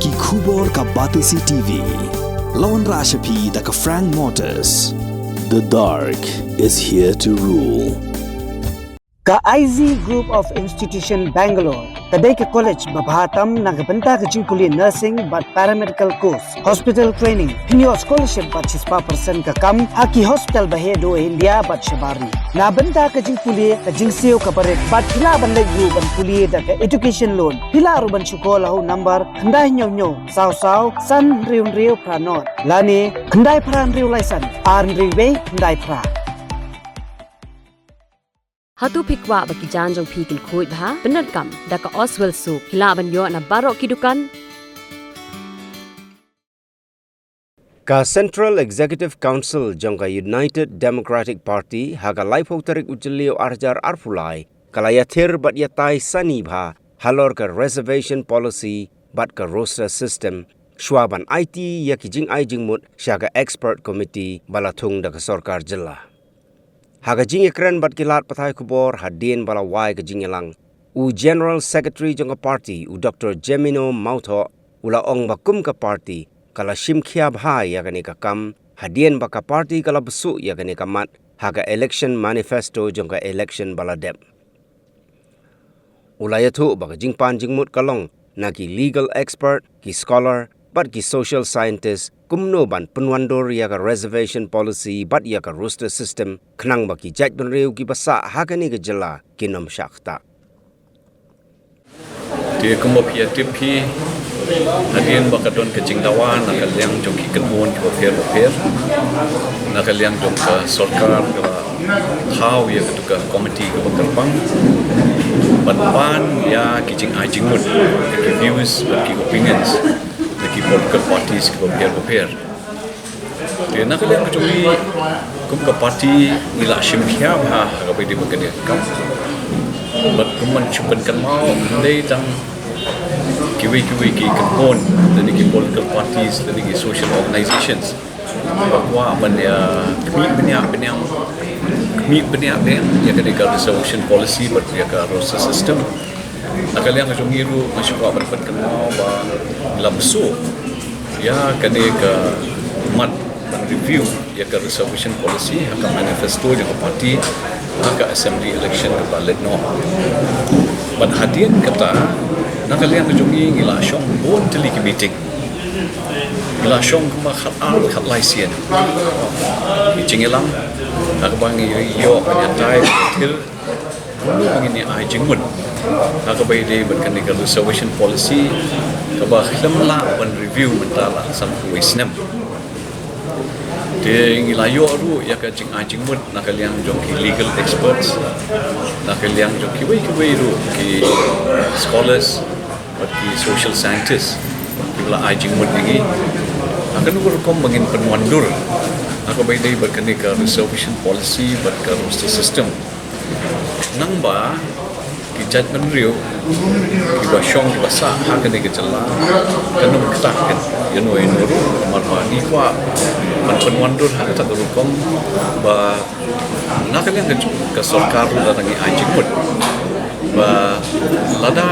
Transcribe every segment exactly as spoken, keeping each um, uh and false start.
Ki khubor ka Batesi T V. La wanrah sha phi da ka Frank Motors. The dark is here to rule. Ka I Z Group of Institution Bangalore ka dei ka college ba bha tam na ka bynta ka jingpule nursing bad paramedical course, hospital training, pynïoh scholarship bad shispah percent ka kam ha ki hospital ba heh duh India bad shabar ri. Na bynta ka jingpule ka jingsiew kaba rit bad phi lah ban leit ruh ban pule da ka education loan. Phi lah ruh ban shu call ha u number khyndai hynñiew hynñiew saw saw san hynriew hynriew phra nod lane khyndai phra hynriew lai san ar hynriew wei khyndai phra. Hato phi kwah ba ki jaiñ jong phi kin khuid bha? Pyndonkam da ka Oswell Soap. Phi lah ban ïoh na baroh ki dukan. Ka Central Executive Council jong ka United Democratic Party ha ka laiphew tarik u Jylliew ar hajar arphew lai ka la ïathir bad ïatai sani bha halor ka reservation policy bad ka roster system, shuwa ban aiti ïa ki jingai jingmut sha ka expert committee ba la thung da ka sorkar jylla. Ha ka jingïakren bad ki lad pathai khubor hadien ba la wai ka jingïalang, u General Secretary jong ka party, u Doktor Jemino Mawthoh, u la ong ba kum ka party ka la shim khia bha ïa kane ka kam hadien ba ka party ka la bsuh ïa kane ka mat ha ka election manifesto jong ka election ba la dep. U la ïathuh ba ka jingpan jingmut ka long na ki legal expert, ki scholar bad ki social scientist kumno ban pynwandur ïa ka reservation policy bad ïa ka roster system, khnang ba ki jaitbynriew kiba sah ha kane ka jylla kin ym shah ktah. Te kumba phi ïatip hi, hadien ba ka don ka jingdawa na ka liang jong ki kynhun kiba pher bapher, na ka liang jong ka sorkar ka la thaw ïa katu ka committee kaba kyrpang ban pan ïa ki jingai jingmut, ki views bad ki opinions na ki political parties kiba pher bapher. Te na ka liang ka jong ngi kum ka party ngi la shim khia bha ha kaba ïadei bad kane ka kam. Bad kum ban shu pynkynmaw, ym dei tang kiwei kiwei ki kynhun lane ki political parties lane ki social organizations ba kwah ban ïa khmih bniah bniah, khmih bniah bniah ïa kane ka reservation policy bad ïa ka roster system. Na ka liang ka jong ngi ruh nga shu kwah ban pynkynmaw ba ngi la bsuh ïa kane ka mat ban review ïa ka reservation policy ha ka manifesto jong ka party ha ka assembly election kaba la leit noh. Bad hadien kata, na ka liang ka jong ngi ngi la shong bun tylli ki meeting. Ngi la shong kumba khat ar khat lai sien ki jingïalang ha kaba ngi ïoh ban ïatai ban ïathir kumno ba ngin ïa ai jingmut ha kaba ïadei bad kane ka reservation policy kaba khlem lah ban review mynta la sanphew wei snem. Te ngi la ïoh ruh ïa ka jingai jingmut na ka liang jong ki legal experts, na ka liang jong kiwei kiwei ruh ki scholars bad ki social scientists kiba la ai jingmut ïa ngi ha kano ka rukom ba ngin pynwandur ha kaba ïadei bad kane ka reservation policy bad ka roster system. Nangba ki jaitbynriew kiba shong kiba sah ha kane ka jylla kan ym ktah ïano ïano ruh, namar ba ngi kwah ban pynwandur ha kata ka rukom ba na ka liang ka, ka sorkar ruh lada ngi ai jingmut ba lada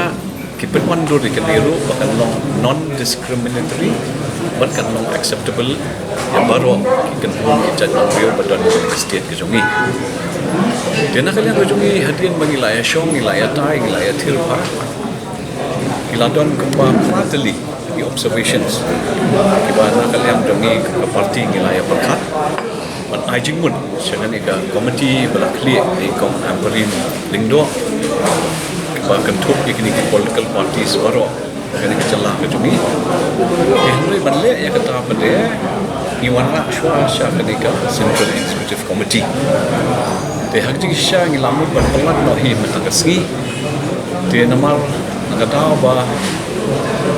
ki pynwandur ïa kane ruh ba kan long non discriminatory bad kan long acceptable ïa baroh ki kynhun ki jaitbynriew ba don ha ka state ka jong ngi. Te na ka liang ka jong ngi hadien ba ngi la ïa shong, ngi la ïa tai, ngi la ïa thir bha, ki la don kumba phra tylli ki observations kiba na ka liang jong ngi ka party ngi la ïa pyrkhat ban ai jingmut sha kane ka committee ba la khlieh da i Kong Ampareen Lyngdoh ba kynthup ïa kine ki political parties baroh kane ka jylla ka jong ngi. Te hynrei ban leh ïa kata pat de ngi wanrah shuwa sha kane ka Central Executive Committee. Te ha ka jingshisha ngi la mut ban pynlait noh hi mynta ka sngi. Te namar na ka daw ba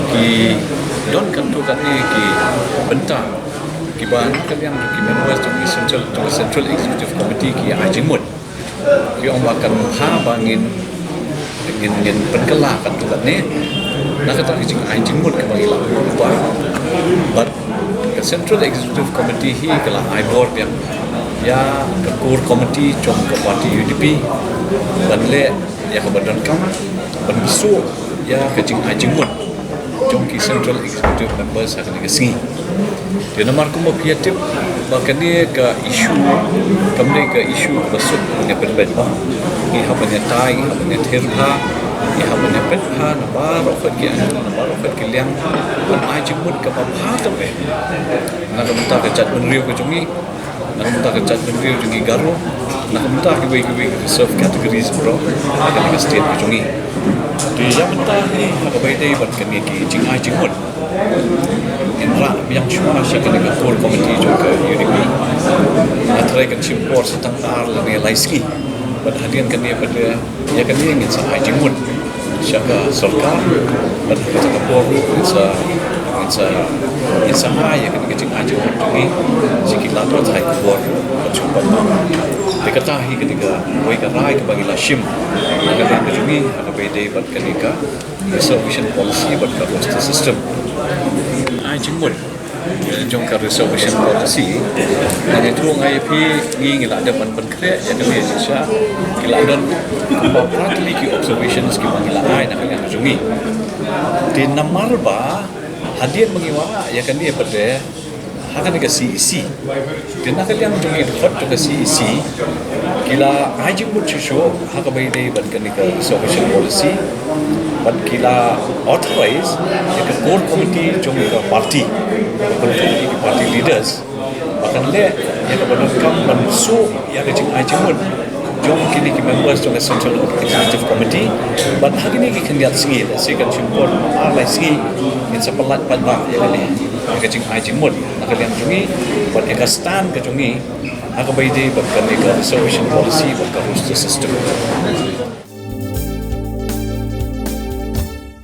ki don katto katne ki bynta kiba na ka liang jong ki members jong ki Central, jong ki Central Executive Committee ki ai jingmut. Ki ong ba kan bha ba ngin, ngin, ngin pynkylla katto katne na kata ka jingai jingmut kaba ngi la buh ba. Bad ka Central Executive Committee hi ka la ai bor biang ïa ka core committee jong ka party U D P ban leh ïa kaba donkam ban bsuh ïa ka jingai jingmut Ki Central Executive Members ha kane ka sngi. Te namar kumba phi ïa tip ba kane ka issue kam dei ka issue kaba suk ban ïa pynbeit ba. Ngi hap ban ïa tai, ngi hap ban ïa ther bha, ngi hap ban ïa peit bha na baroh kot ki angno, na baroh kot ki liang. Ban ai jingmut kaba bha tam eh na ka bynta ka jaitbynriew ka jong ngi, na ka bynta ka jaitbynriew jong ngi Garo, na ka bynta kiwei kiwei ki reserve categories baroh ha kane ka state ka jong ngi. Te ïa mynta hi ha kaba ïadei bad kane ki jingai jingmut, ngin rah biang shuwa sha kane ka core committee jong ka U D P. Nga tharai kan shim por sa tang ar lane lai sngi. Bad hadien kane pat ïa kane ngin sa ai jingmut sha ka sorkar. Bad ha kata ka por ngin sa, ngin sa, ngin sa ai ïa kane ka jingai jingmut jong ngi sha ki lad pathai khubor bad sha ki paidbah. Te kata hi kane kawei ka rai kaba ngi la shim ha ka liang ka jong ngi ha kaba ïadei bad kane ka reservation policy bad ka roster system. Ai jingmut jong ka reservation policy. Nga ïathuh nga ïa phi, ngi ngi la dep ban pynkhreh ïa kane shisha. Ki la don kumba phra tylli ki observations kiba ngi la ai na ka liang jong ngi. Te namar ba hadien ba ngi wanrah ïa kane pat de ha kane ka C E C, te na ka liang jong ki dkhot jong ka C E C ki la ai jingmut shuh shuh ha kaba ïadei bad kane ka reservation policy. Bad ki la authorize ïa ka core committee jong ka party, ka party, ki party leaders, ba kan leh ïa kaba donkam ban shu ïa ka jingai jingmut jong kine ki members jong ka Central Executive Committee. Bad ha kine ki khyndiat sngi, lehse kan shim por ar lai sngi, ngin sa pyllait paidbah ïa kane, ïa ka jingai jingmut na ka liang jong ngi bad ïa ka stand ka jong ngi ha kaba ïadei bad kane ka reservation policy bad ka roster system.